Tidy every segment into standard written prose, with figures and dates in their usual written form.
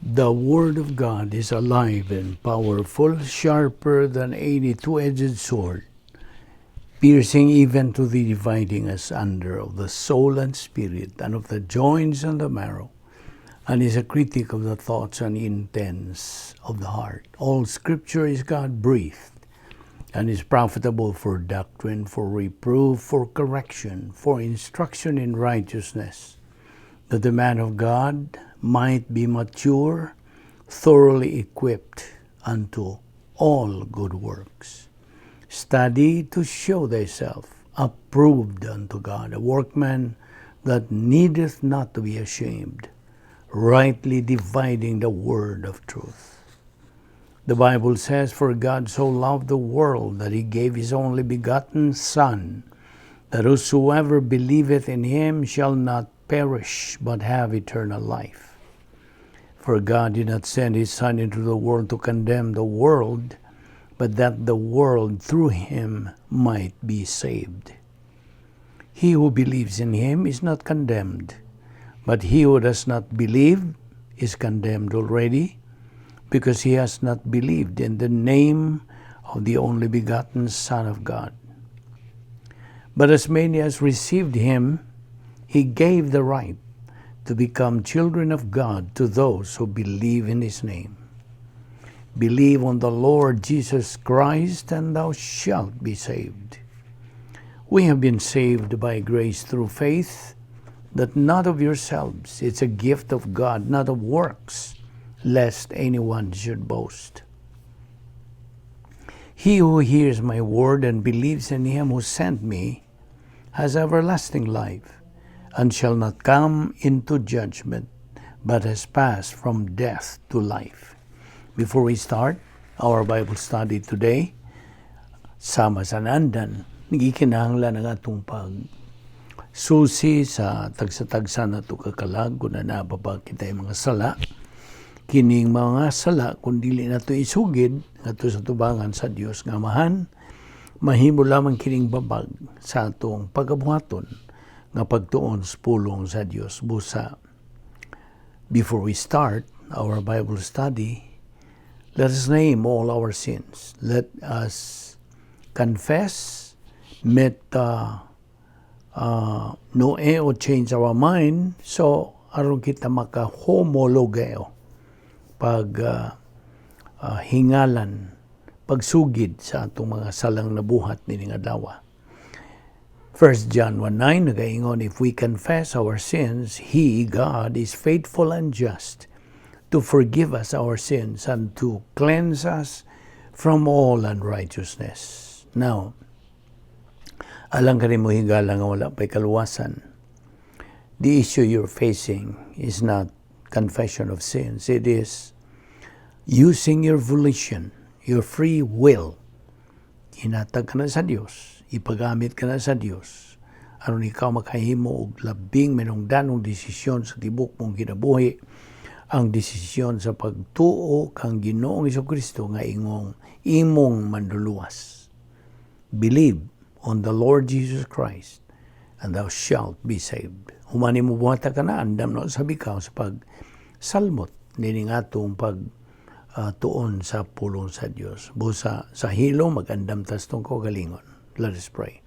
The Word of God is alive and powerful, sharper than any two-edged sword, piercing even to the dividing asunder of the soul and spirit, and of the joints and the marrow, and is a critic of the thoughts and intents of the heart. All Scripture is God-breathed, and is profitable for doctrine, for reproof, for correction, for instruction in righteousness, that the man of God might be mature, thoroughly equipped unto all good works. Study to show thyself approved unto God, a workman that needeth not to be ashamed, rightly dividing the word of truth. The Bible says, "For God so loved the world that he gave his only begotten Son, that whosoever believeth in him shall not perish, but have eternal life." For God did not send his Son into the world to condemn the world, but that the world through him might be saved. He who believes in him is not condemned, but he who does not believe is condemned already, because he has not believed in the name of the only begotten Son of God. But as many as received him, he gave the right to become children of God, to those who believe in his name. Believe on the Lord Jesus Christ, and thou shalt be saved. We have been saved by grace through faith, that not of yourselves. It's a gift of God, not of works, lest anyone should boast. He who hears my word and believes in him who sent me has everlasting life, and shall not come into judgment, but has passed from death to life. Before we start our Bible study today, sama sa nandan, gikinahanglan ang atong pag susi sa tagsa-tagsa nato kakalag kung naa pa kita mga sala. Kining mga sala, kung dili nato isugid ngadto sa tubangan sa Dios nga Amahan, mahimo lamang kining babag sa atong pagabuhaton nga pagtuon sa pulong sa Dios. Busa, before we start our Bible study, let us name all our sins. Let us confess, met noeo, change our mind, so aron kita maka-homologeo pag hingalan, pagsugid sa atong mga salang nabuhat nining adlaw. 1 John 1:9 nagaingon, "If we confess our sins, He, God, is faithful and just to forgive us our sins and to cleanse us from all unrighteousness." Now, alang kanimo higala nga wala pa'y kaluwasan, the issue you're facing is not confession of sins. It is using your volition, your free will. Hinatag ka na sa Dios, ipagamit ka na sa Dios, aron ikaw makahimo og labing manungdanong desisyon sa tibok mong kinabuhi, ang desisyon sa pagtuo kang Ginoong Kristo nga ingong imong manduluwas. Believe on the Lord Jesus Christ and thou shalt be saved. Human nimo buhata ka na, andam na usab ikaw sa pagsalmot nining atong pag tuon sa pulong sa Dios. Busa sa hilo magandam tas tong kaugalingon. Let us pray.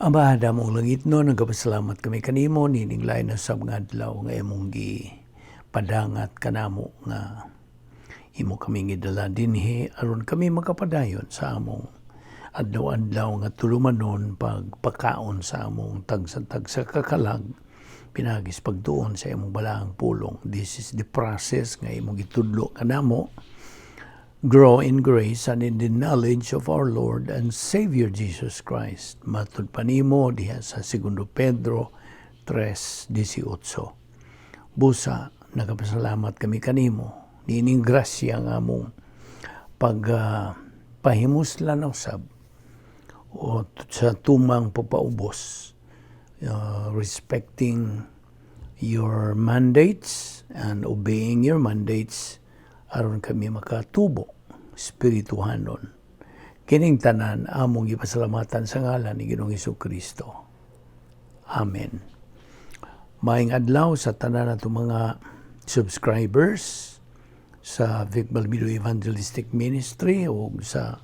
Ama, among langitnon, nagapasalamat kami kanimo nining lain na sab nga adlaw nga imong gi padangat kanamo nga imo kami gidala dinhi aron kami makapadayon sa among adlaw-adlaw nga tulumanon pagpakaon sa among tagsa-tagsa kakalag pinagis pagtuon sa imong balaang pulong. This is the process nga imong gitudlo kanamo. Grow in grace and in the knowledge of our Lord and Savior Jesus Christ. Matud pa nimo diha sa 2 Pedro 3:18. Busa, nagapasalamat kami kanimo niining grasya nga among pag pahimuslan usab o sa tumang pagpaubos, respecting your mandates and obeying your mandates aron kami makatubo espirituhanon Kining tanan among gipasalamatan sa ngalan ni Ginoong Kristo. Amen. Maayong adlaw sa tanan nato mga subscribers sa Vic Balbido Evangelistic Ministry o sa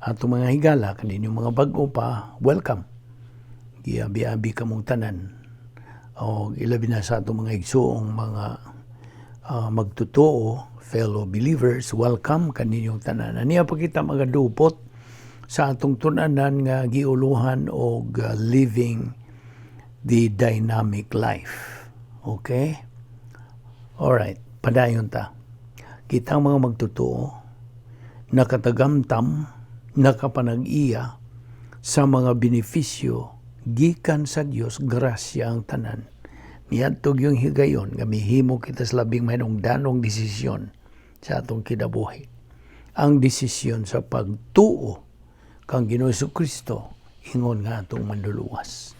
atong mga higala, kaninyong mga bag-o pa, welcome. Giabi-abi kamong tanan. O ilabi na sa atong mga igsuong mga magtotoo, fellow believers, welcome kaninyong tanan. Aniya pa kita magadupot sa atong tun-anan nga giuluhan og living the dynamic life. Okay? Alright, padayon ta. Kitang mga magtotoo, nakatagamtam, nakapanag-iya sa mga benepisyo gikan sa Dios, grasya ang tanan. Niadto yung higayon nga mihimo kita sa labing mahinungdanong desisyon sa atong kinabuhi. Ang desisyon sa pagtuo kang Ginoo Kristo ingon nga atong manluluwas.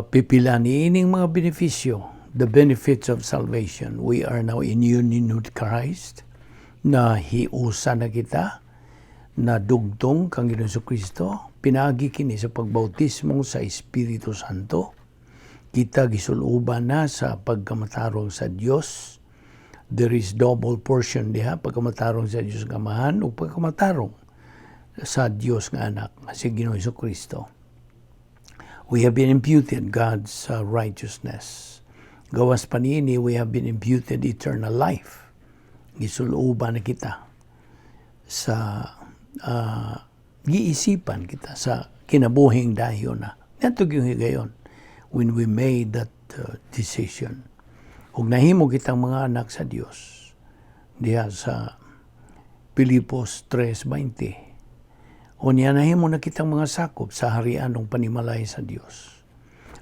Pipila ni ining mga benepisyo, the benefits of salvation. We are now in union with Christ, na hiusa na kita, na dugtong kang Ginoo Kristo, pinaagi kini sa pagbautismo sa Espiritu Santo. Kita gisuluban na sa pagkamatarong sa Dios. There is double portion diha, pagkamatarong sa Dios nga Amahan ug pagkamatarong sa Dios nga Anak, nga si Ginoo Kristo. We have been imputed God's righteousness. Gawas pa niini, we have been imputed eternal life. Gisuluban na kita sa giisipan kita sa kinabuhing dayon na. Niadto yung higayon when we made that decision. Ug nahimo kitang mga anak sa Dios diha sa Pilipos 3:20. Unya nahimo na kitang mga sakop sa harian ng panimalay sa Dios.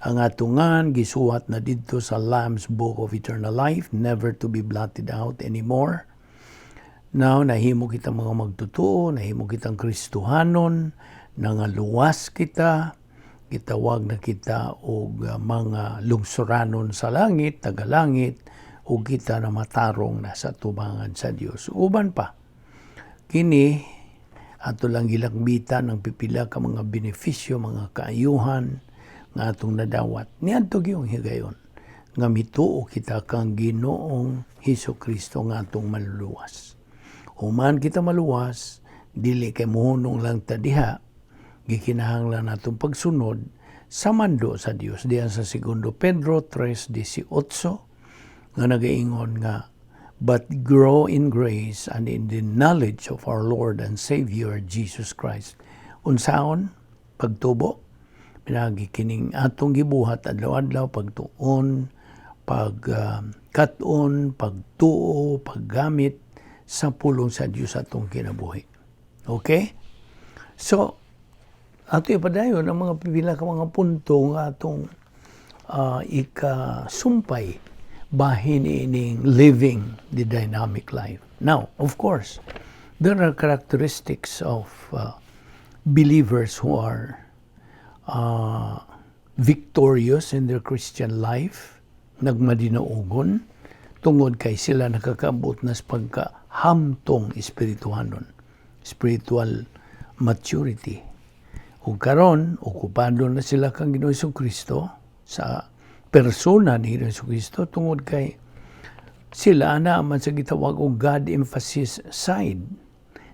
Ang atong ngan gisuwat na didto sa Lamb's Book of Eternal Life, never to be blotted out anymore. Now, nahimo kitang mga magtotoo, nahimo kitang Kristohanon, nangaluwas kita, gitawag na kita og mga lungsuranon sa langit, tagalangit, ug kita na matarong na sa tubangan sa Dios. Uban pa, kini ato lang gilakbitan ang pipila ka mga benepisyo, mga kaayuhan nga atong nadawat. Niadto gyung higayon nga mituo kita kang Ginoong Hesus Kristo nga atong maluluwas. Human kita maluwas, dili kay muhunong lang ta diha, gikinahanglan natong pagsunod sa mando sa Dios diyan sa Segundo Pedro 3:18 nga nagaingon nga, "But grow in grace and in the knowledge of our Lord and Savior Jesus Christ." Unsaon pagtubo? Pinagi kining atong gibuhat adlaw-adlaw, pagtuon, pag kat-on, pagtuo, paggamit sa pulong sa Dios atong kinabuhi. Okay? So, ato ipadayon ang mga pipila ka mga punto nga atong ikasumpay bahin ining living the dynamic life. Now, of course, there are characteristics of believers who are victorious in their Christian life, nagmadinaugon, tungod kay sila nakakaabot na sa pagkahamtong espirituhanon, spiritual maturity. Ug karon okupado na sila kang Ginoo Kristo sa persona ni Ginoo Kristo tungod kay sila ana man sa gitawag og God emphasis side,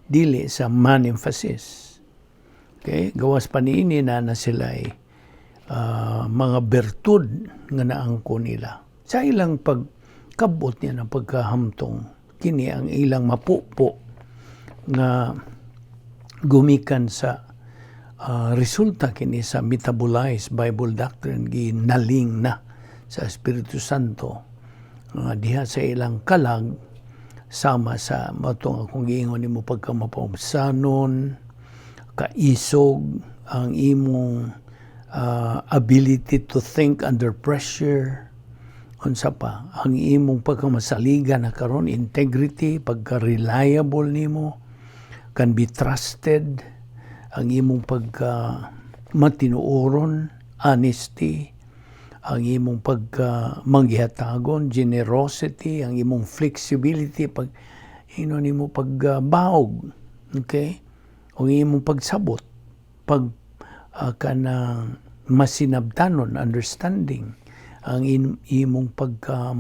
dili sa man emphasis. Okay, gawas pa niini na na sila ay mga bertud nga naangko nila. Sa ilang pagkabot niya ng pagkahamtong, kini ang ilang mapupo nga gumikan sa resulta kini sa metabolized Bible doctrine, ginaling na sa Espiritu Santo nga diha sa ilang kalag, sama sa matong akong giingon nimo, pagka mapaubsanon, kaisog ang imong ability to think under pressure, unsa pa, ang imong pagkamasaligan na karon, integrity, pagka reliable nimo, can be trusted, ang imong pagka matinuoron, honesty, ang imong pagka manggihatagon, generosity, ang imong flexibility, pag ino nimo pagbaog, okay? Ug imong pagsabot, pag kanang masinabtanon, understanding, ang imong pagka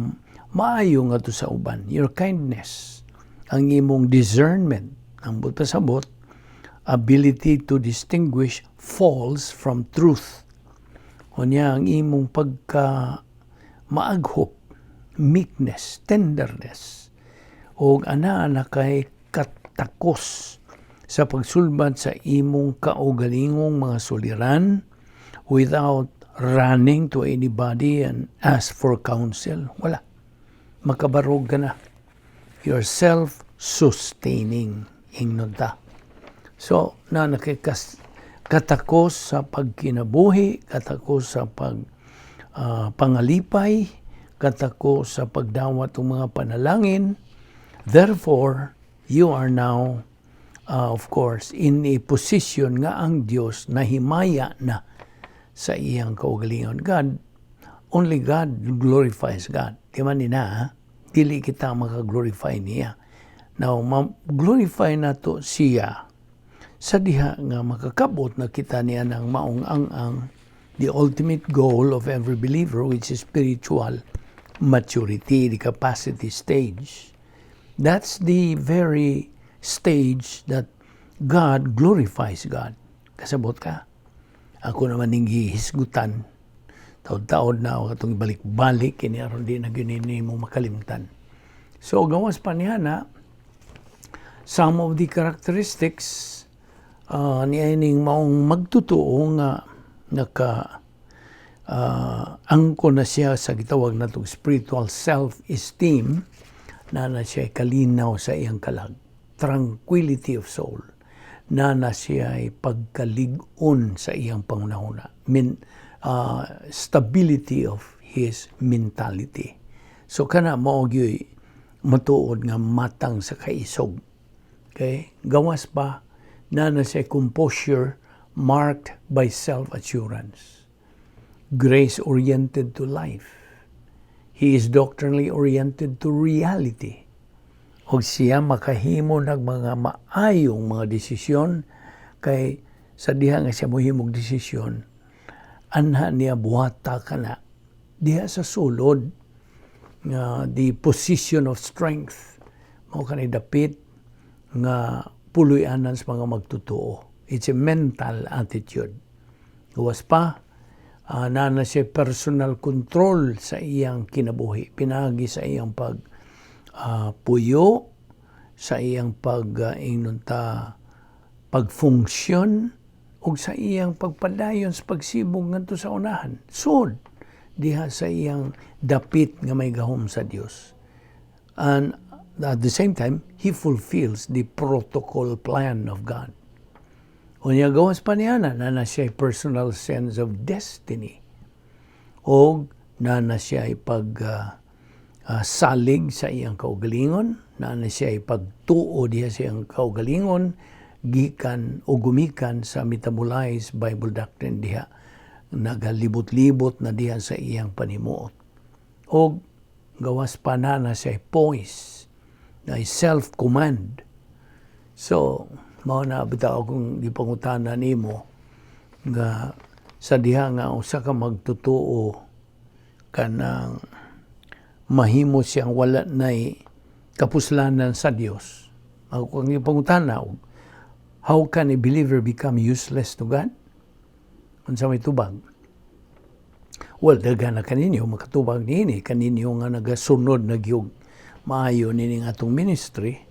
maayo ngadto sa uban, your kindness, ang imong discernment, ang buot pasabot, ability to distinguish false from truth. Unya ang imong pagka maaghop, meekness, tenderness, o ana na kay katakos sa pagsulbad sa imong kaugalingong mga suliran without running to anybody and ask for counsel. Wala. Makabarog ka na. You're self-sustaining. Ingnon ta. So, na nakikas, katakos sa pagkinabuhi, katakos sa pag pangalipay, katakos sa pagdawat ng mga panalangin. Therefore, you are now, of course, in a position nga ang Dios nahimaya na sa iyang kaugalingon. God, only God glorifies God. Di man ni na, ha? Dili kita maka-glorify niya. Now, ma-glorify nato siya sa diha nga makakabot na kita niya ng maong ang the ultimate goal of every believer, which is spiritual maturity, the capacity stage. That's the very stage that God glorifies God. Kasabot ka? Ako naman ning gihisgutan. Taod-taod na ako katong balik-balik kini aron di na gyud mo makalimtan. So gawas pa niya na some of the characteristics ni ining maong magtotoo nga naka angko na siya sa gitawag natong spiritual self-esteem, na na siya kalinaw sa iyang kalag, tranquility of soul, na na siya ay pagkalig-on sa iyang pangunahuna, stability of his mentality. So kana mao gyud matuod nga matang sa kaisog. Okay? Gawas pa na na siya composure marked by self-assurance. Grace-oriented to life. He is doctrinally oriented to reality. Og siya makahimo ng mga maayong mga desisyon kay sa diha nga siya mohimog desisyon, anha niya buhata kana diha sa sulod nga the position of strength. Mao kanay dapit nga puloy-anan sa mga magtotoo. It's a mental attitude. Gawas pa, na na siya personal control sa iyang kinabuhi pinaagi sa iyang pag puyo, sa iyang pag ingnon ta pagfunksyon ug sa iyang pagpadayon sa pagsibog ngadto sa unahan. Sud diha sa iyang dapit nga may gahom sa Dios. And at the same time, he fulfills the protocol plan of God. Unya gawas pa niya na, na na siya personal sense of destiny. O na na siya pag salig sa iyang kaugalingon, na na siya pagtuo diha sa iyang kaugalingon, gikan o gumikan sa metabolized Bible doctrine diha nagalibot-libot na diha sa iyang panimuot. O gawas pa na na siya poise, na self-command. So, mao na bitaw akong gipangutana nimo nga sa diha nga usa ka magtotoo kanang mahimo siyang wala nay kapuslanan sa Dios. Ako ang gipangutana, how can a believer become useless to God? Unsa may tubag? Well, daghan na kaninyo makatubag niini, kaninyo nga nagasunod na gyud maayo nining atong ministry.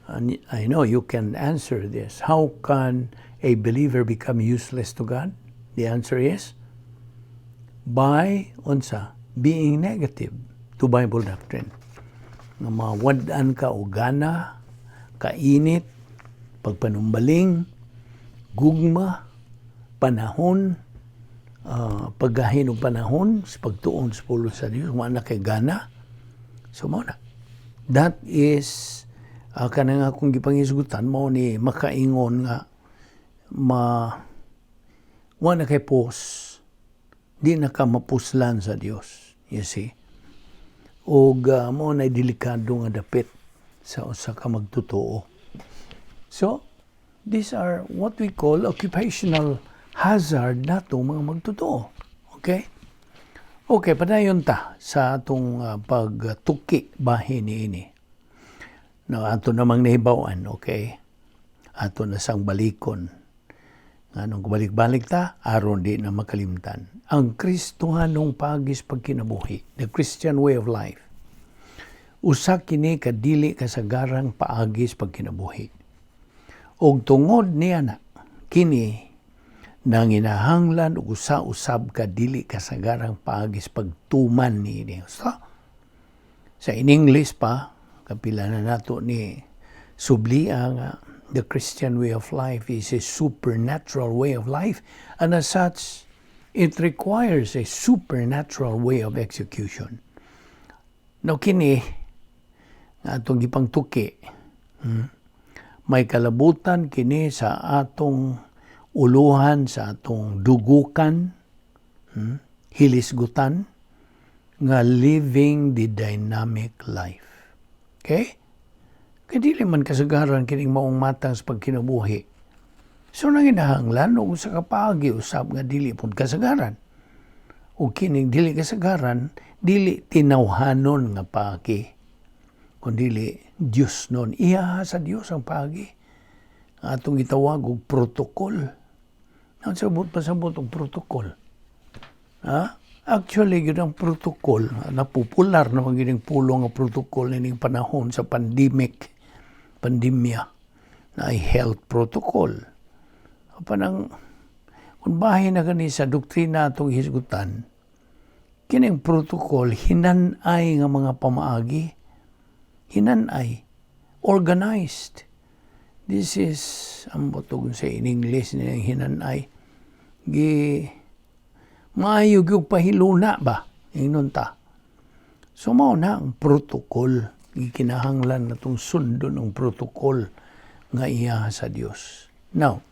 And I know you can answer this. How can a believer become useless to God? The answer is by unsa? Being negative to Bible doctrine. Nga mawad-an ka og gana, kainit, pagpanumbaling, gugma, panahon, paggahin og panahon sa pagtuon sa pulo sa Dios, wa na kay gana. So mao na. That is kanang akong gipangisgutan, mao ni makaingon nga ma wa na kay pos, di na ka mapuslan sa Dios, you see. Og mao na delikado nga dapit sa usa ka magtotoo. So These are what we call occupational hazard nato mga magtotoo. Okay? Okay, padayon ta sa atong pagtuki bahin niini. No, ato namang nahibaw-an, okay? Ato na sang balikon. Nganong balik-balik ta, aron di na makalimtan. Ang Kristohanong paagi sa pagkinabuhi, the Christian way of life. Usa kini ka dili kasagarang paagi sa pagkinabuhi. Og tungod niya na, kini nanginahanglan og usa-usab ka dili kasagarang paagi sa pagtuman niini. So, sa in English pa, kapila na nato ni sublia nga the Christian way of life is a supernatural way of life, and as such it requires a supernatural way of execution. Now kini nga atong gipangtuki, may kalabutan kini sa atong uluhan, sa atong dugukan, hilisgutan, nga living the dynamic life. Okay? Kay dili man kasagaran kining maong matang sa pagkinabuhi. So nanginahanglan og usa ka paagi usab nga dili pud kasagaran. O kining dili kasagaran, dili tinawhanon nga paagi, kundili Dios nun. Iya sa Dios ang paagi. Ang atong gitawag og protocol. Ang sabot pasabot og protocol. Ha? Actually, yun ang protocol, napopular naman gining pulong nga protocol nining panahon sa pandemic, pandemya, na ay health protocol. Panang, kung bahin na gani sa doktrina atong hisgutan, kining protocol, hinan-ay nga mga pamaagi, hinan-ay, organized. This is, ang butog sa in English nilang hinan-ay, gi maayo gyud pahiluna ba ingnon ta. So mao na ang protocol, gikinahanglan natong sundon ang protocol nga iya sa Dios. Now,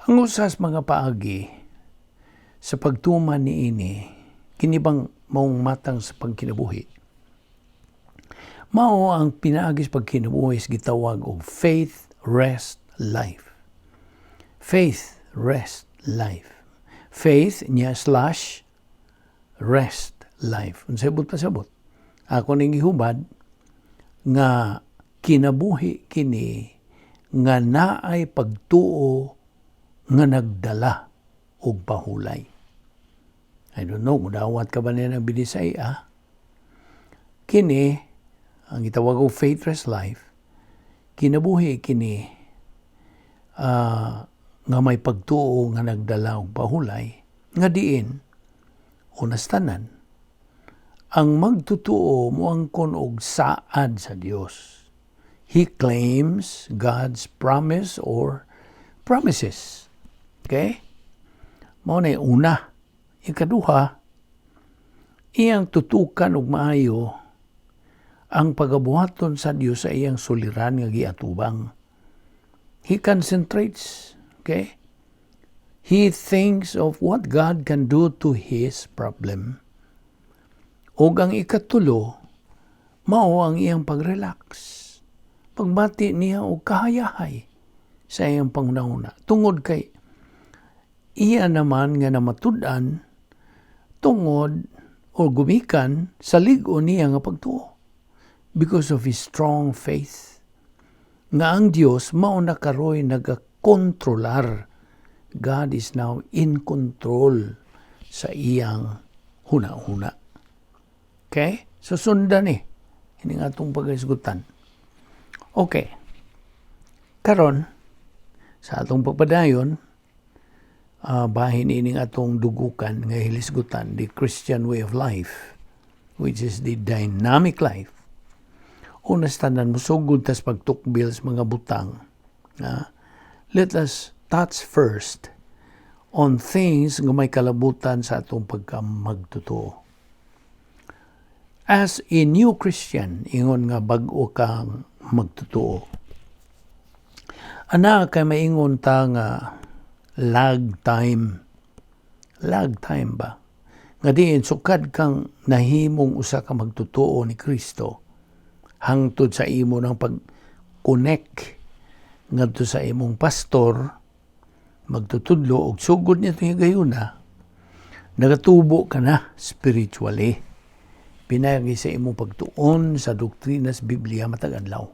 ang usas mga paagi sa pagtuman niini, kini bang maong matang sa pagkinabuhi, mao ang pinaagi sa pagkinabuhi sa gitawag og faith, rest, life. Faith, rest, life. Faith niya slash rest, life. Unsay buot pasabot? Ako ning gihubad nga kinabuhi kini nga naay pagtuo nga nagdala og pahulay. I don't know, mudawat ka ba niya ng binisay, ah? Kini, ang gitawag og faith, rest, life, kinabuhi kini nga may pagtuo nga nagdala og pahulay, nga diin, unas tanan, ang magtutuo moangkon og saad sa Dios. He claims God's promise or promises. Okay? Mao na una. Ikaduha, iyang tutukan og maayo ang pagabuhaton sa Dios sa iyang suliran nga giatubang. He concentrates, okay? He thinks of what God can do to his problem. Ug ang ikatulo, mao ang iyang pagrelax. Pagbati niya og kahayahay sa iyang panghunahuna. Tungod kay iya naman nga namatud-an tungod o gumikan sa lig-on niya nga pagtuo. Because of his strong faith. Nga ang Dios mao na karoy nagakontrolar. God is now in control sa iyang huna-huna. Okay? So sundan ni. Ini nga atong paghisgutan. Okay. Karon sa atong pagpadayon, bahin ining atong dugukan nga hilisgutan, the Christian way of life, which is the dynamic life. Una sa tanan, musugod tas pagtukbil sa mga butang. Let us touch first on things nga may kalabutan sa atong pagkamagtotoo. As a new Christian, ingon nga bag-o kang magtotoo. Ana kay maingon ta nga lag time. Lag time ba? Nga diin sukad kang nahimong usa ka magtotoo ni Kristo hangtod sa imo ng pag-connect ngadto sa imong pastor magtutudlo og sugod niya higayuna, nagatubo ka na spiritually pinagi sa imong pagtuon sa doktrina sa Biblia matag adlaw.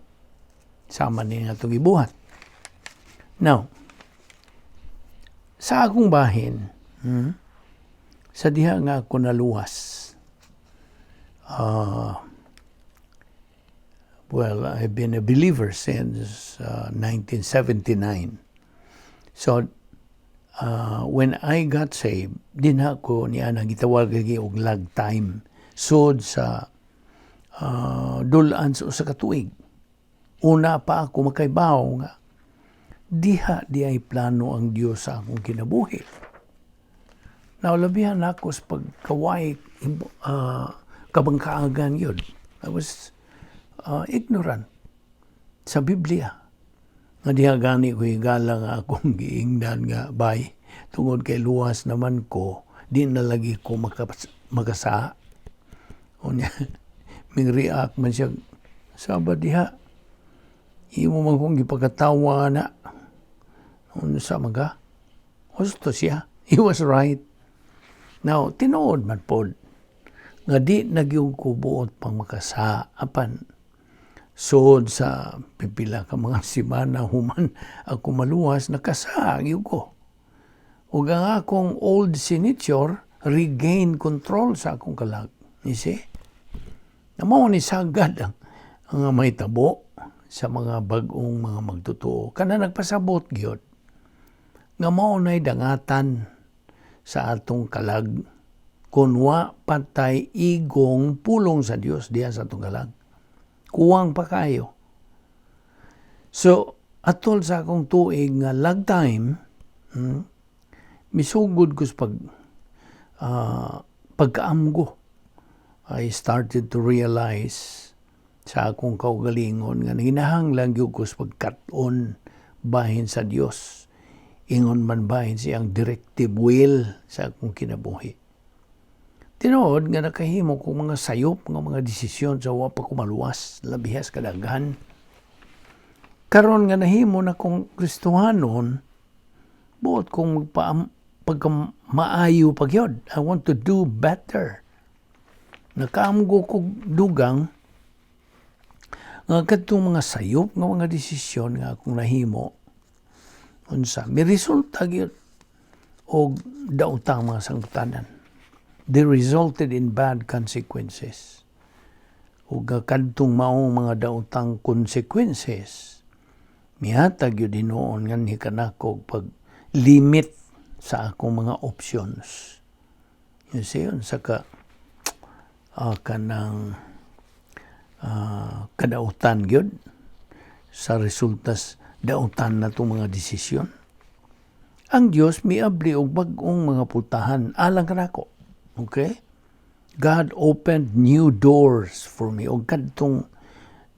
Sama ni nga itong ibuhat. Now, sa akong bahin, sa diha nga ako naluwas, well, I've been a believer since 1979. So, when I got saved, dinha ko niya nang gitawag og lag time. Sud sa dulaan sa usa ka tuig. Una pa ako makaibaw nga diha di ay plano ang Dios sa akong kinabuhi. Now, labihan ako sa pagkaway kabangkaagan yun. I was ignorant sa Biblia. Nga diha gani ko higala nga akong giingnan nga bay tungod kay luwas naman ko, di na lagi ko makasa. Unya, ming react man siya, "Saba diha, imo man kong gipagkatawa na." Unsa man ka? Husto siya. He was right. Now, tinuod man pod nga di na gyud ko buot pang makasa, apan sud sa pipila ka mga semana human ako maluwas, nakasa gyud ko. Ug ang akong old sin nature regain control sa akong kalag. You see? Na mao ni sagad ang mahitabo sa mga bag-ong mga magtotoo. Kana nagpasabot gyud nga mao na'y dangatan sa atong kalag kung wa patay igong pulong sa Dios diha sa atong kalag. Kuwang pa kayo. So, atol sa akong tuig nga lag time, misugod ko sa pagkaamgo. I started to realize sa akong kaugalingon nga nanginahanglan gyud ko sa pagkat-on bahin sa Dios. Ingon man bahin siyang directive will sa akong kinabuhi. Tinuod nga nakahimo ko mga sayop nga mga desisyon sa wa pa ko maluwas, labihas kadaghan. Karon nga nahimo na kong Kristohanon, buot kong magpa pagka maayo pa gyud. I want to do better. Nakaamgo ko dugang nga kadtong mga sayop nga mga desisyon nga akong nahimo, unsa may resulta gyud og daotang mga sangputanan. They resulted in bad consequences. Ug kadtong maong mga daotang consequences, mihatag gyud hinuon nganhi kanako pag limit sa akong mga options. You see, unsa ka kanang kadautan gyud sa resultas dautan na itong mga desisyon. Ang Dios miabli og bag-ong mga pultahan alang kanako. Okay? God opened new doors for me og kadtong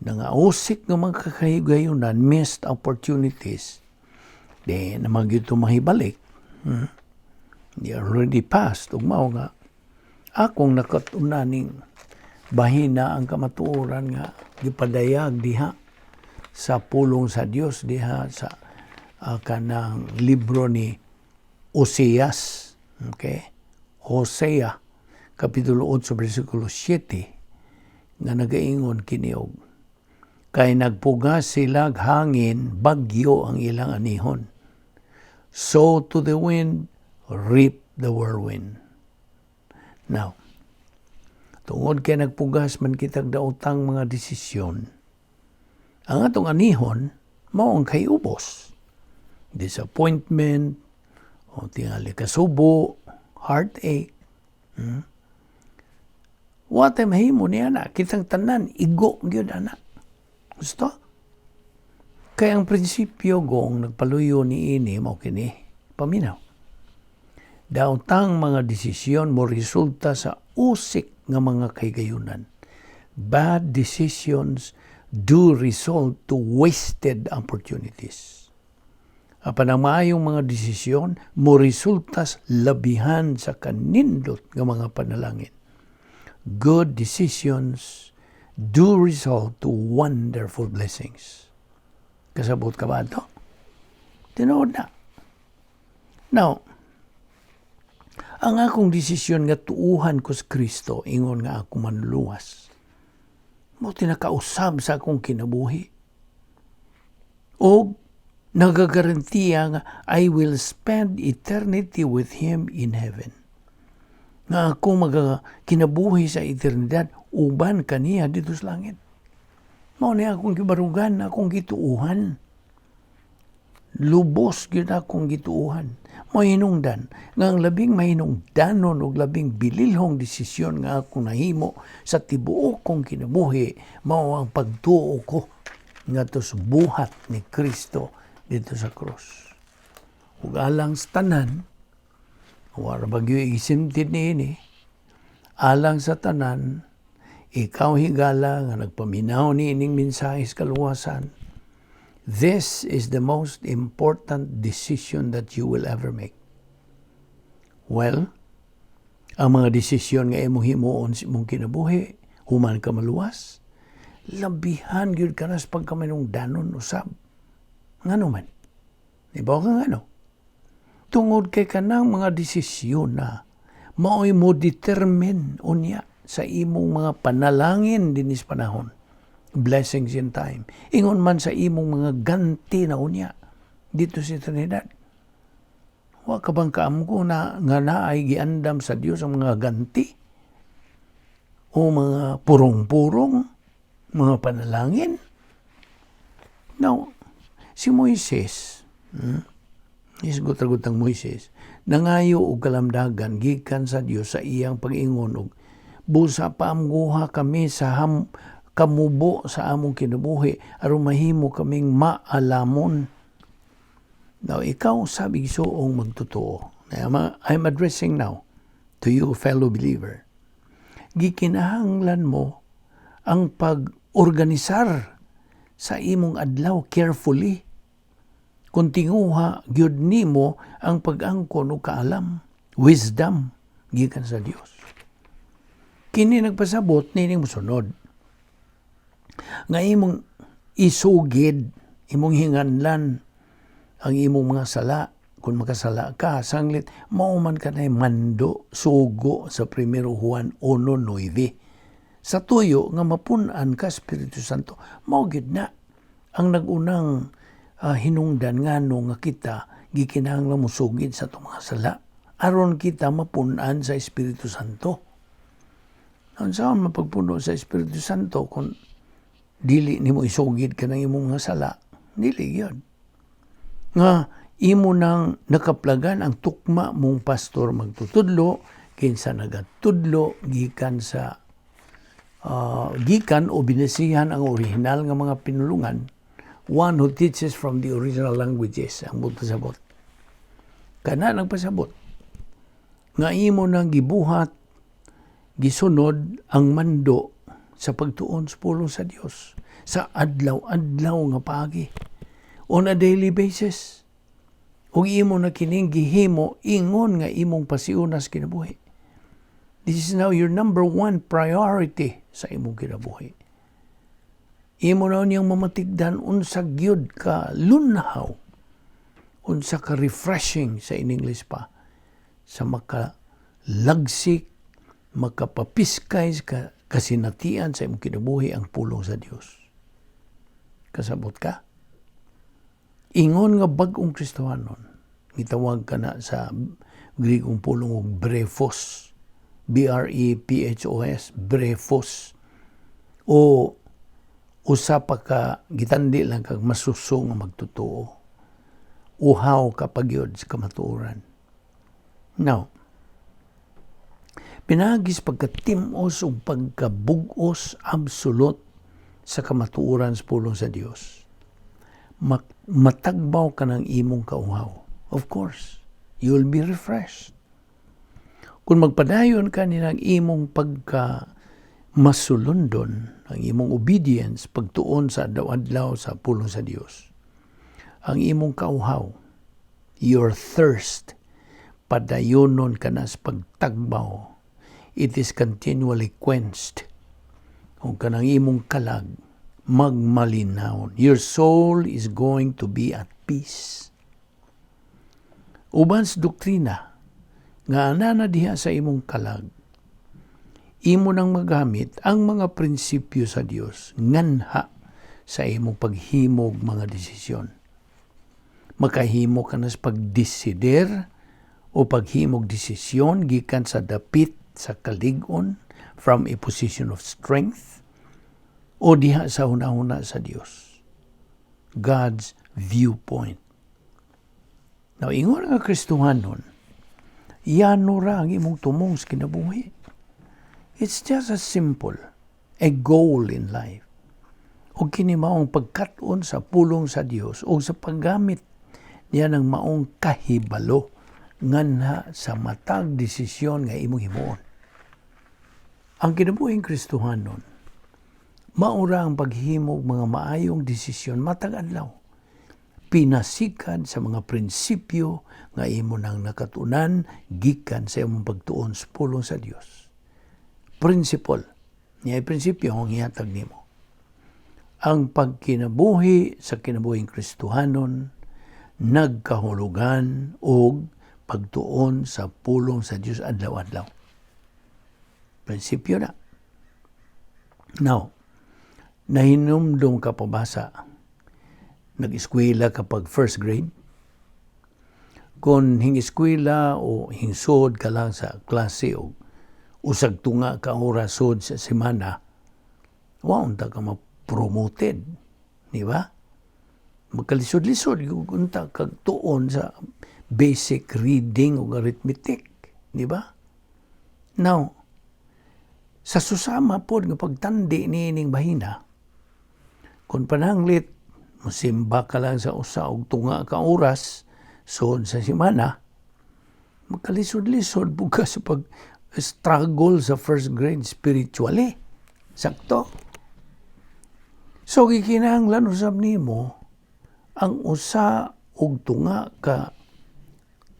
nangausik nga mga kakahigayunan, missed opportunities, di naman gyud mahibalik. They already passed. Ug mao nga akong nakat-unan ning bahina ang kamatuoran nga gipadayag diha sa pulong sa Dios diha sa kanang libro ni Oseas. Okay? Hosea, Kapitulo 8, versikulo 7, nga nagaingon kini og kay nagpugas sila hangin, bagyo ang ilang anihon. Sow to the wind, reap the whirlwind. Now, tungod kay nagpugas man kitag daotang mga desisyon, ang atong anihon mao ang kay ubos. Disappointment, o tingali kasubo, heartache. Wa tay mahimo niya na? Kitang tanan, igo gyud ana. Gusto? Kaya ang prinsipyo gong nagpaluyo ni ini mao kini, paminaw. Daotang mga desisyon mo resulta sa usik nga mga kahigayunan. Bad decisions do result to wasted opportunities. Apan ang maayong mga desisyon mo resulta sa labihan sa kanindot nga mga panalangin. Good decisions do result to wonderful blessings. Kasabot ka ba ito? Tinuod na. Now, ang akong desisyon nga tuuhan ko sa Kristo, ingon nga ako manluluwas, mao tinakausab sa akong kinabuhi. O nagagarantiya nga I will spend eternity with Him in heaven. Nga ako magakinabuhi sa eternidad uban kaniya dito sa langit. Mao ni akong gibarugan, akong gituuhan. Lubos gyud akong gituuhan. Mahinungdan nga ang labing mahinungdanon ug labing bililhong desisyon nga akong nahimo sa tibuok kong kinabuhi mao ang pagtuo ko ngadto sa buhat ni Kristo dito sa krus. Ug alang sa tanan, wala bagyo isimtid niini, alang sa tanan, ikaw higala nga nagpaminaw ni ining mensahe sa kaluwasan, this is the most important decision that you will ever make. Well, ang mga desisyon nga imong himuon sa imong kinabuhi, human ka maluwas, labihan gyud ka na sa pagkamanungdanon usab. Ngano man? Ibaw ka ngano? Tungod kay kanang mga desisyon na mao'y mo determine unya sa imong mga panalangin dinis panahon. Blessings in time. Ingon man sa imong mga ganti na unya dito sa eternidad. Wa ka bang kaamgo na nga naay giandam sa Dios ang mga ganti o mga purong-purong, mga panalangin? Now, si Moises, Isgot ang Moises, nangayo og kalamdagan gikan sa Dios sa iyang pag-ingon og busa paamguha kami sa ham, kamubo sa among kinabuhi aron mahimo kaming maalamon. Now, ikaw sabi igsuong magtotoo. I'm addressing now to you, fellow believer. Gikinahanglan mo ang pag-organisar sa imong adlaw carefully. Kung tinguha gyud nimo ang pag-angkon og kaalam, wisdom gikan sa Dios. Kini nagpasabot nining mosunod nga imong isugid, imong hinganlan ang imong mga sala kung makasala ka, sanglit mao man kanay mando, sugo sa 1 Juan 1:9 sa tuyo nga mapun-an ka Espiritu Santo. Mao gyud na ang nagunang hinungdan ngano nga kita gikinahanglan mosugid sa atong mga sala aron kita mapun-an sa Espiritu Santo. Unsaon mapagpuno sa Espiritu Santo kung dili nimo isugid kanang imong mga sala? Dili gyud. Nga imo nang nakaplagan ang tukma mong pastor magtutudlo, kinsa nagatudlo gikan sa gikan o binasihan ang orihinal nga mga pinulungan, one who teaches from the original languages ang pasabot. Kana nagpasabot nga imo nang gibuhat, gisunod ang mando sa pagtuon sa pulong sa Dios sa adlaw-adlaw nga paagi, on a daily basis, ug imo na kining gihimo ingon nga imong pasiunas kinabuhi. This is now your number one priority sa imong kinabuhi. Imo na niyang mamatigdan unsa gyud ka lunhaw, unsa ka refreshing sa in English pa, sa makalagsik, makapapiskay ka kasinatian sa imong kinabuhi ang pulong sa Dios. Kasabot ka? Ingon nga bag-ong Kristohanon, gitawag ka na sa Grigong pulong og brephos. Brephos, brephos. O usa pa ka gitandi lang kag masuso nga magtotoo. Uhaw ka pagyod sa kamatuoran. Now, pinagis pagkatimos ug pagkabugos absolute sa kamatuoran sa pulong sa Dios, matagbaw ka ng imong kauhaw. Of course, you will be refreshed. Kung magpadayon ka nilang imong pagka masulundon, ang imong obedience, pagtuon sa adlaw-adlaw sa pulong sa Dios, ang imong kauhaw, your thirst, padayonon ka na sa pagtagbaw. It is continually quenched. Kung kanang imong kalag, Magmalinawon. Your soul is going to be at peace. Uban sa doktrina nga anana diha sa imong kalag, imo nang magamit ang mga prinsipyo sa Dios nganha sa imong paghimog mga desisyon. Makahimo ka na sa pagdesider o paghimog desisyon gikan sa dapit sa kalig-on, from a position of strength, o diha sa hunahuna sa Dios. God's viewpoint. Now, ingon nga Kristohanon, yano ra ang imong tumong sa kinabuhi. It's just as simple, a goal in life. O kini maong pagkat-on sa pulong sa Dios o sa paggamit niya ng maong kahibalo nganha sa matag desisyon nga imong himuon. Ang kinabuhing Kristohanon, maura ang paghimog mga maayong desisyon matag adlaw, pinasikad sa mga prinsipyo nga imo nang nakatunan gikan sa imong pagtuon sa pulong sa Dios. Principle. Niya prinsipyo ang ihatag nimo. Ang pagkinabuhi sa kinabuhing Kristohanon nagkahulugan og pagtuon sa pulong sa Dios adlaw-adlaw. Prinsipyo na. Now, nahinumdum ka pa ba sa nag-eskwela kapag first grade? Kung hing-eskwela o hingsod ka lang sa klase o usag tunga ka oras sod sa semana, wa unta ka ma-promoted. Di ba? Magkalisod-lisod unta kag tuon sa basic reading o arithmetic. Di ba? Now, sa susama pod nga pagtandi niining bahina, kung pananglit musimba ka lang sa usa og tunga ka oras sud sa semana, magkalisod-lisod pud ka sa pag struggle sa first grade spiritually. Sakto. So gikinahanglan usab nimo ang usa og tunga ka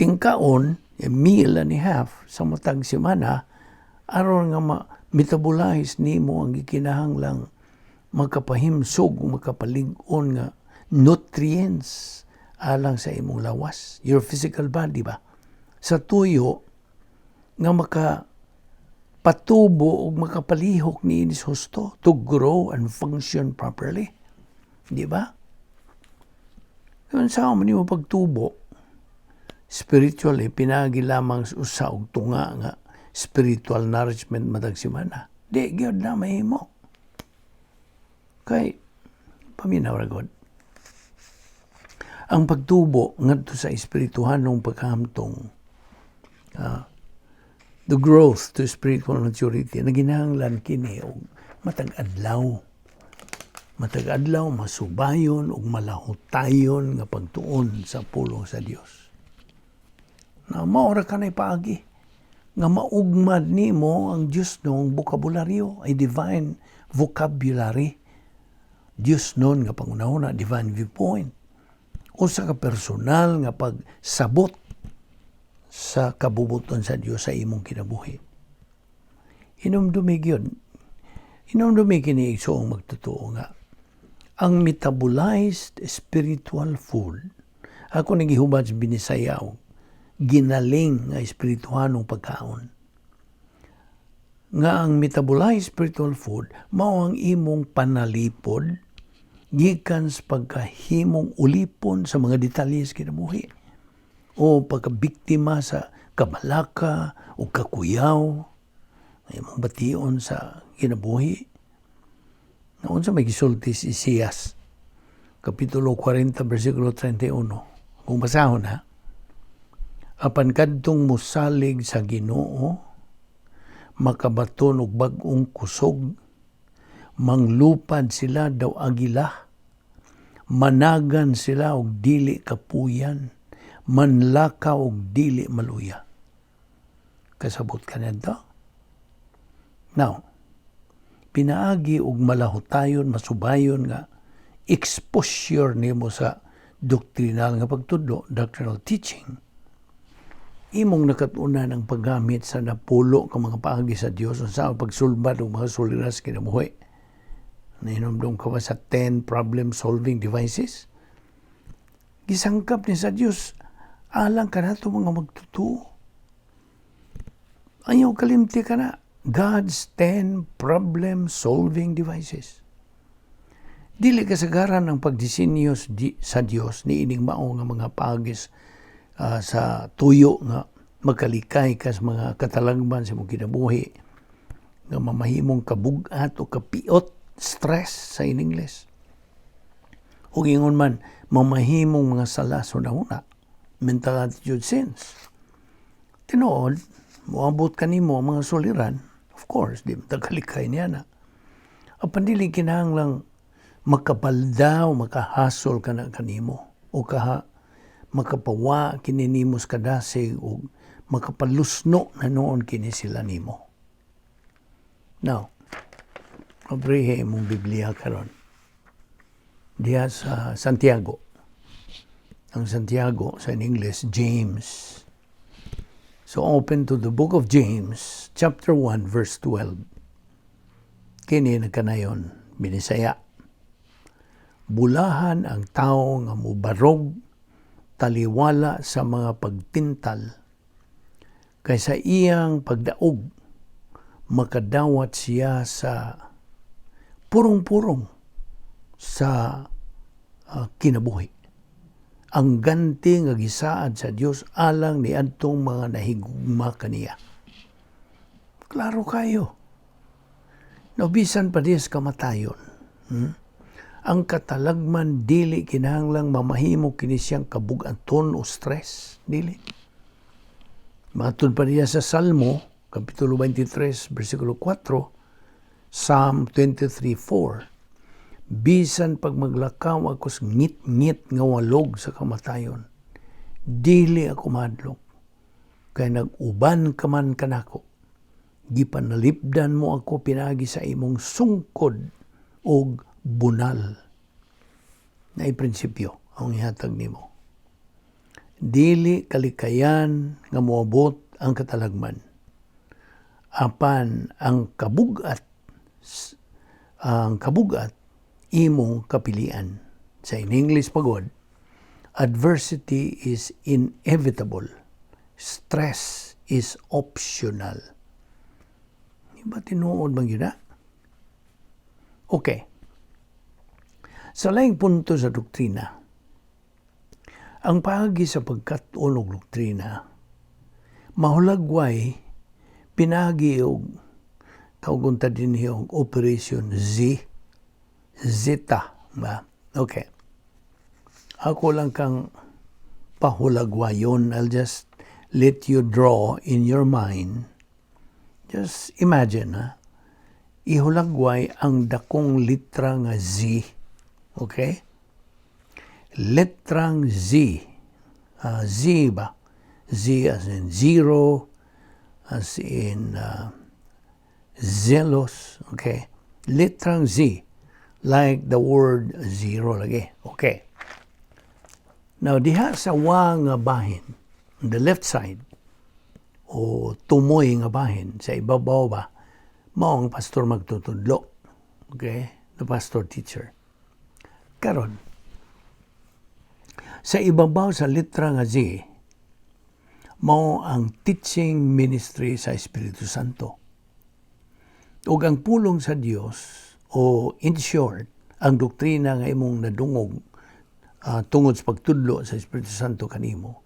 tingkaon, a meal and a half sa matag semana, aron nga ma-metabolize nimo ang gikinahanglang makapahimsog o makapalig-on nga nutrients alang sa imong lawas, your physical body ba? Sa tuyo nga maka patubo o makapalihok niini husto to grow and function properly. Di ba? Kung sa man nimo pagtubo, spiritually, pinagi lamang sa usa og tunga nga spiritual nourishment matag semana. Di gyud na mahimo. Kay paminaw ra god. Ang pagtubo ngadto sa espirituhanong pagkahamtong, the growth to spiritual maturity, naginahanglan kini og matag adlaw. Matag adlaw masubayon ug malahutayon nga pagtuon sa pulong sa Dios. Na mao ra kanay paagi nga maugmad nimo ang Dios nong bokabularyo, ay divine vocabulary. Dios nun nga pangunahuna, divine viewpoint. Usa ka personal nga pagsabot sa kabubuton sa Dios sa imong kinabuhi. Hinumdumi gyud. Hinumdumi kini, igsoong magtotoo, nga ang metabolized spiritual food, ako nagihubad sa Binisaya og ginaling nga espirituhanong pagkaon. Nga ang metabolized spiritual food mao ang imong panalipod gikan sa pagkahimong ulipon sa mga detalye sa kinabuhi o pagkabiktima sa kabalaka o kakuyaw nga imong bation sa kinabuhi. Na unsa may gisulti si Isaias Kapitulo 40 versikulo 31? Kung basahon ha: "Apan kadtong musalig sa Ginoo makabaton og bag-ong kusog, manglupad sila daw agila, managan sila og dili kapuyan, manlakaw og dili maluya." Kasabot ka nito? Now, pinaagi og malahutayon, masubayon nga exposure nimo sa doktrinal nga pagtudlo, doctrinal teaching, imong nakatunan ang paggamit sa napulo ka mga paagi sa Dios sa pagsulbad og mga suliras kinabuhi. Nahinumdum ka ba sa 10 problem-solving devices? Gisangkap ni sa Dios alang kanato mga magtutuo. Ayaw kalimti ka na. God's 10 problem-solving devices. Dili kasagaran ang pagdisenyo sa Dios ni ining mao nga mga pagis sa tuyo nga makalikay ka sa mga katalagman sa imong kinabuhi nga mamahimong kabugat o kapiot, stress sa in English. Ug ingon man mamahimong mga sala sa hunahuna, mental attitude sins. Tinuod, moabot kanimo ang mga suliran, of course, di man kalikay niya na. Apan dili kinahanglang makabalda o makahasol ka na kanimo o kaha makapawa kini nimo sa kadasig o makapalusno na noon kini sila nimo. Now, abrihe imong Biblia karon. Diha sa Santiago. Ang Santiago sa in English, James. So open to the book of James, chapter 1, verse 12. Kini nagkanayon, Binisaya. Bulahan ang tao nga mubarog taliwala sa mga pagtintal kay sa iyang pagdaog makadawat siya sa purong-purong sa kinabuhi. Ang ganti nga gisaad sa Dios alang ni adtong mga nahigugma kaniya. Klaro kayo. No, bisan pa diha kamatayon. Ang katalagman dili kinahanglang mamahimo kini siyang kabugaton o stress. Dili. Matud pa niya sa Salmo, Kapitulo 23, versikulo 4, Psalm 23:4. Bisan pag maglakaw ako sa ngit-ngit nga walog sa kamatayon, dili ako mahadlok. Kay nag-uban ka man kanako. Gipanalipdan mo ako pinaagi sa imong sungkod og bunal. Naay prinsipyo ang ihatag nimo. Dili kalikayan nga moabot ang katalagman. Apan ang kabugat imong kapilian. Sa in English pagod, adversity is inevitable. Stress is optional. Di ba tinuod bang yun na? Okay. Sa laing punto sa doktrina, ang paagi sa pagkat-on og doktrina, mahulagway pinagi og tawgon ta dinhi og Operation Z, Zeta ba? Okay. Ako lang kang pahulagwayon. I'll just let you draw in your mind. Just imagine, ha? Ihulagway ang dakong litra nga Z. Okay? Letrang Z. Z ba? Z as in zero, as in zealous. Okay? Letrang Z. Like the word zero lagi. Okay. Now, diha sa wa nga bahin, on the left side, o tumoy nga bahin, sa ibabaw ba, mao ang pastor magtutudlo. Okay? The pastor teacher. Karon, sa ibabaw sa litra nga Z, mao ang teaching ministry sa Espiritu Santo. Ug ang pulong sa Dios o in short, ang doktrina nga imong nadungog tungod sa pagtudlo sa Espiritu Santo kanimo.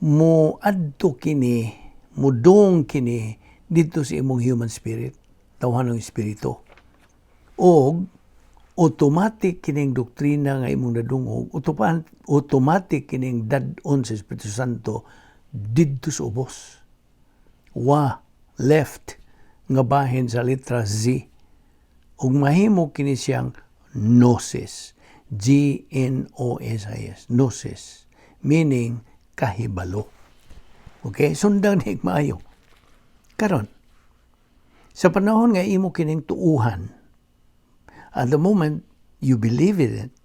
Mo adto kini, mudong kini dito sa imong human spirit, tawhanong espiritu. Og automatic kining doktrina nga imong nadungog, automatic kining dad-on sa Espiritu Santo didto sa ubos. Wa, left nga bahin sa letra Z. Ug mahimo kini siyang gnosis. Gnosis. Gnosis. Meaning, kahibalo. Okay? Sundan ni maayo. Karon, sa panahon nga imo kining tuuhan, at the moment you believe in it,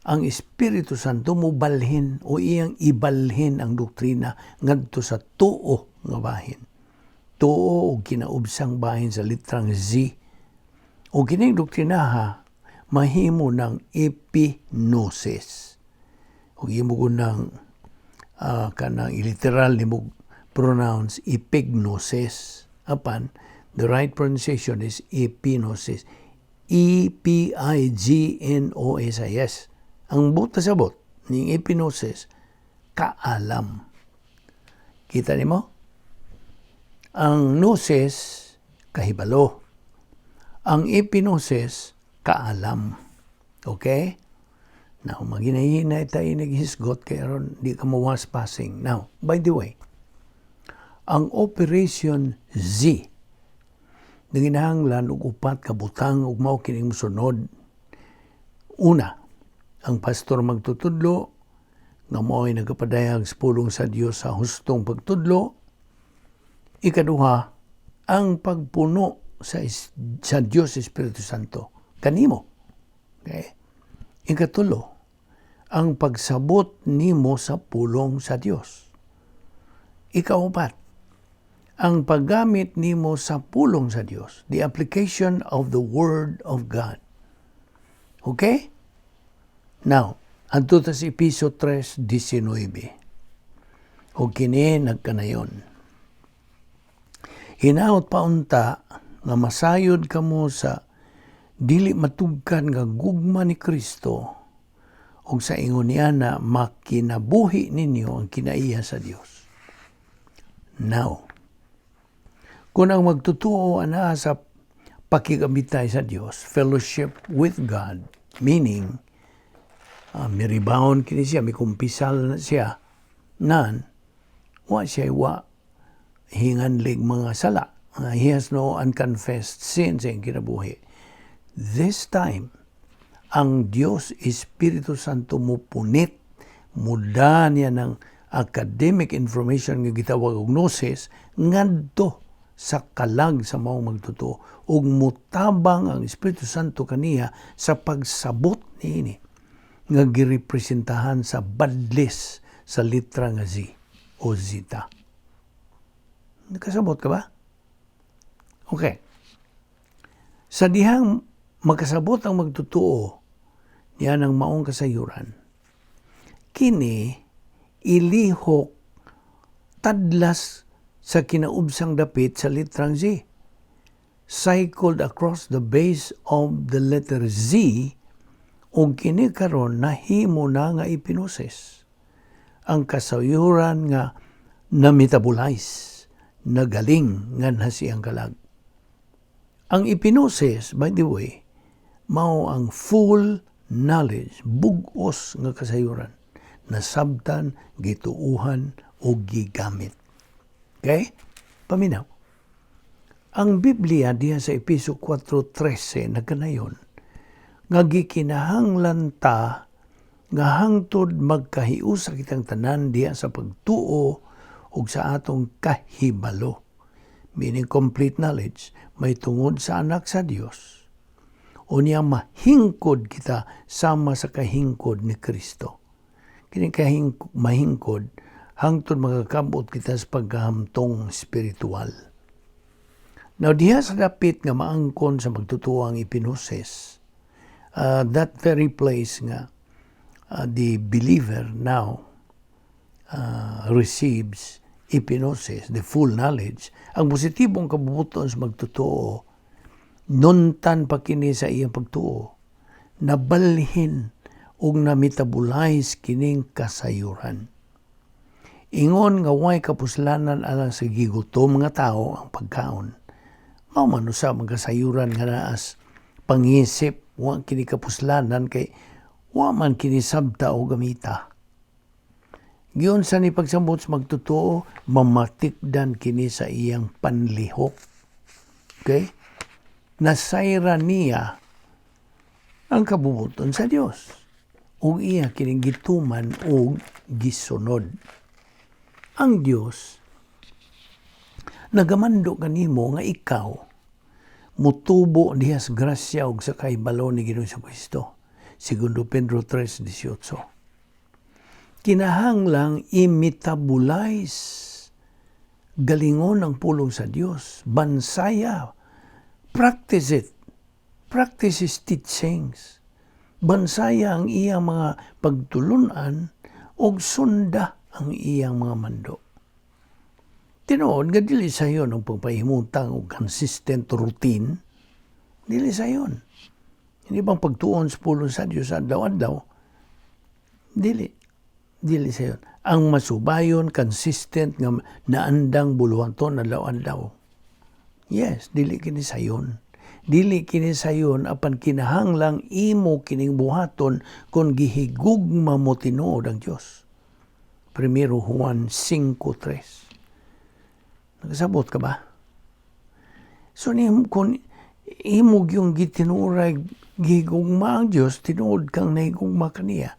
ang Espiritu Santo mo balhin o iyang ibalhin ang doktrina ngadto sa tuo nga bahin. Tuo o kinaubsang bahin sa litrang Z. O kining doktrinaha mahimo ng epignosis. O imo ko ng kanang literal nimo pronounce epignosis. Apan, the right pronunciation is epignosis. epignosis. Ang buot sabot ning epignosis, kaalam. Kita nimo? Ang gnosis, kahibalo. Ang epignosis, kaalam. Okay? Now, maginahinay tayo naghisgot kay aron di ka mawas passing. Now, by the way, ang Operation Z nanginahanglan og upat ka butang ug mao kining mosunod. Una, ang pastor magtutudlo nga mao'y nagapadayag sa pulong sa Dios sa hustong pagtudlo. Ikaduha, ang pagpuno sa Dios Espiritu Santo kanimo. Okay? Ikatulo, ang pagsabot nimo sa pulong sa Dios. Ikaupat, ang paggamit nimo sa pulong sa Dios, the application of the Word of God. Okay? Now, adto ta sa Epeso 3:19. O kini nagkanayon. Hinaot pa unta nga masayod kamo sa dili matugkan nga gugma ni Kristo ug sa ingon niya na makinabuhi ninyo ang kinaiya sa Dios. Now, kung ang magtutuo anaa sa pakigabitay sa Dios, fellowship with God, meaning, miribawon kini siya, mikumpisal na siya, nan, wa siya wa hinganlig mga sala. He has no unconfessed sins sa iyang kinabuhi. This time, ang Dios Espiritu Santo mo punit, muda niya ng academic information nga gitawag og gnosis ngadto sa kalag sa maong magtotoo ug mutabang ang Espiritu Santo kaniya sa pagsabot niini nga girepresentahan sa badlis sa litra nga Z o Zeta. Nakasabot ka ba? Okay. Sa dihang makasabot ang magtotoo niya ng maong kasayuran, kini ilihok tadlas sa kinaubsang dapit sa litrang Z. Cycled across the base of the letter Z ug kini karon nahimo na nga epignosis. Ang kasayuran nga na-metabolize, nagaling nga siyang kalag. Ang epignosis, by the way, mao ang full knowledge, bug-os nga kasayuran, nasabtan, gituuhan o gigamit. Okay? Paminaw. Ang Biblia diha sa Epeso 4:13 nagkanayon nga gikinahanglan ta nga hangtod magkahiusa kitang tanan diha sa pagtuo ug sa atong kahibalo, meaning complete knowledge, may tungod sa Anak sa Dios, unya mahingkod kita sama sa kahingkod ni Kristo. Kini mahingkod hangtod makakabot kita sa pagkahamtong spiritual. Now, diha sa dapit nga maangkon sa magtotoo ang epignosis, that very place nga the believer now receives epignosis, the full knowledge, ang positibong kabubuton sa magtotoo, nuntan pa kini sa iyang pagtuo, nabalhin ug na-metabolize kining kasayuran. Ingon nga way kapuslanan alang sa gigutom nga tao ang pagkaon. Mao man usab ang kasayuran nga naas pangisip, wa kini kapuslanan kay wa man kini sabta o gamita. Giunsa ni pagsambot sa magtotoo, mamatikdan kini sa iyang panlihok. Okay? Nasayra niya ang kabubuton sa Dios. Ug iya kining gituman og gisunod. Ang Dios nagamando kanimo nga ikaw mutubo diha sa grasya ug sa kahibalo ni Ginoong Kristo. Segundo Pedro 3:18. Kinahanglang i-metabolize, galingon ang pulong sa Dios. Bansaya. Practice it. Practice His teachings. Bansaya ang iyang mga pagtulunan og sunda ang iyang mga mando. Tinuod nga dili sayon ang pagpahimutang og consistent routine. Dili sayon. Hindi bang pagtuon sa pulong sa Dios adlaw-adlaw? Dili. Dili sayon. Ang masubayon, consistent nga naandang buluhaton adlaw-adlaw. Yes, dili kini sayon. Dili kini sayon, apan kinahanglang imo kining buhaton kung gihigugma mo tinuod ang Dios. Primero Juan 5:3. Nakasabot ka ba? So ni kung imo yung gitinuray gihigugma ang Dios, tinuod kang nahigugma kaniya,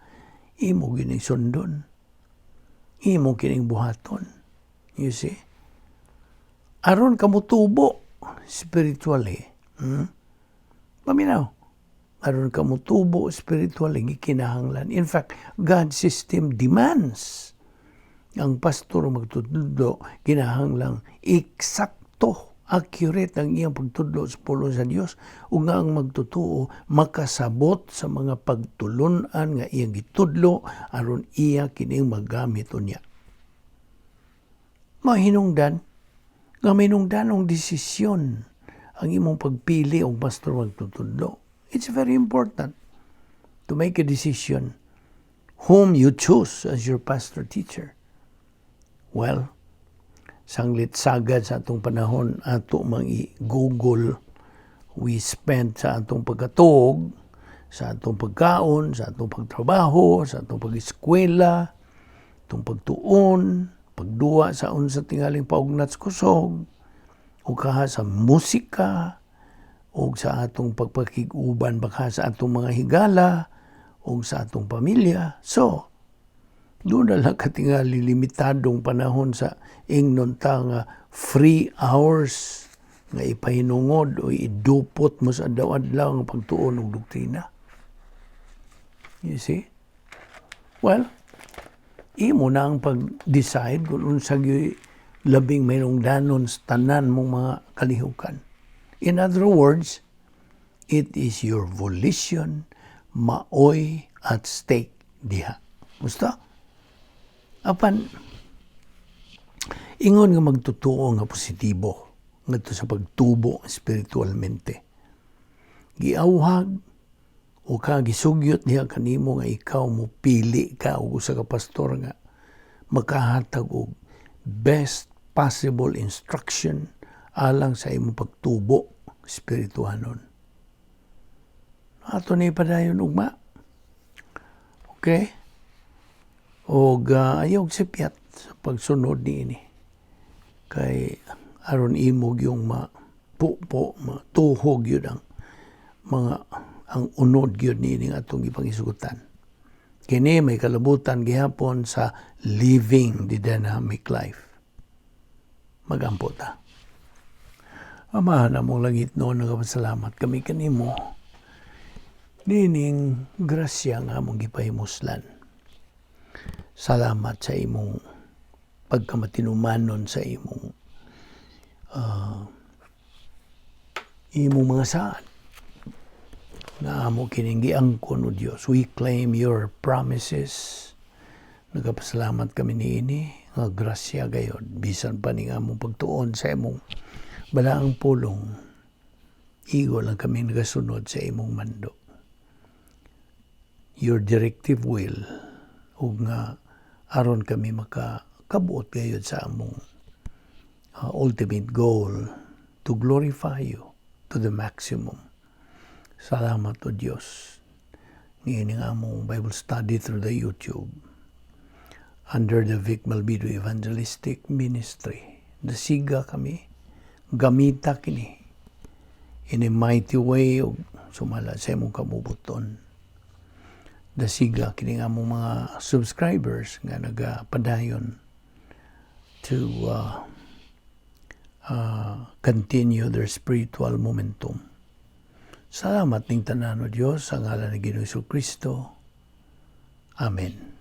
imo kining sundon. Imo kining buhaton. You see? Aron ka motubo spiritually. Paminaw. Aron ka motubo spiritually, gikinahanglan. In fact, God's system demands ang pastor magtudlo, kinahanglang eksakto, accurate ang iyang pagtudlo sa pulong sa Dios ug nga ang magtutuo makasabot sa mga pagtulunan nga iyang gitudlo aron iya kining magamit unya. Mahinungdan nga minungdanong desisyon ang imong pagpili og pastor magtutudlo. It's very important to make a decision whom you choose as your pastor teacher. Well, sanglit sagad sa atong panahon, ato mang i-Google. We spend sa atong pagkatuog, sa atong pagkaon, sa atong pagtrabaho, sa atong pag-eskwela, atong pagtuon, pagduwa sa unsa tingaling paugnat sa kusog, o kaha sa musika, o sa atong pagpakig-uban baka sa atong mga higala, o sa atong pamilya. So, doon na lang katingali limitadong panahon sa ingnon ta nga free hours nga ipahinungod o idupot mo sa adlaw-adlaw ang pagtuon og doktrina. You see? Well, imo na ang pag-decide kung unsa gyud labing mahinungdanon sa tanan mong mga kalihukan. In other words, it is your volition maoy at stake diha. Gusto? Apan, ingon nga magtutuo nga positibo ngadto sa pagtubo spiritualmente. Giawhag o ka gisugyot niya kanimo nga ikaw mo pili ka og usa ka pastor nga makahatag og best possible instruction alang sa imong pagtubo spirituhanon. Ato ni padayon ugma. Okay? Og ayaw sipyat sa pagsunod niini. Kay aron imo yung mapupo, matuhog yun ang mga ang unod gyud niini atong gipangisugutan. Kini may kalabutan gihapon sa living the dynamic life. Magampo ta. Amahan among langitnon, nagapasalamat kami kanimo nining grasya nga among gipahimuslan. Salamat sa imong pagkamatinumanon sa imong mga saad nga amo kining giangkon, O Dios. We claim your promises. Nagapasalamat kami niini nga grasya gayod bisan pa ning among pagtuon sa imong balaang pulong. Igo lang kami nagasunod sa imong mando. Your directive will, ug nga aron kami makakabuot gayod sa among ultimate goal to glorify you to the maximum. Salamat, O Dios. Ngayon nga among Bible study through the YouTube under the Vic Malvido Evangelistic Ministry. Dasiga kami, gamita kini in a mighty way ug sumala sa imong kabubuton. Dasiga kini nga among mga subscribers nga nagapadayon to continue their spiritual momentum. Salamat ning tanan, O Dios, sa ngalan ni Ginoong Kristo. Amen.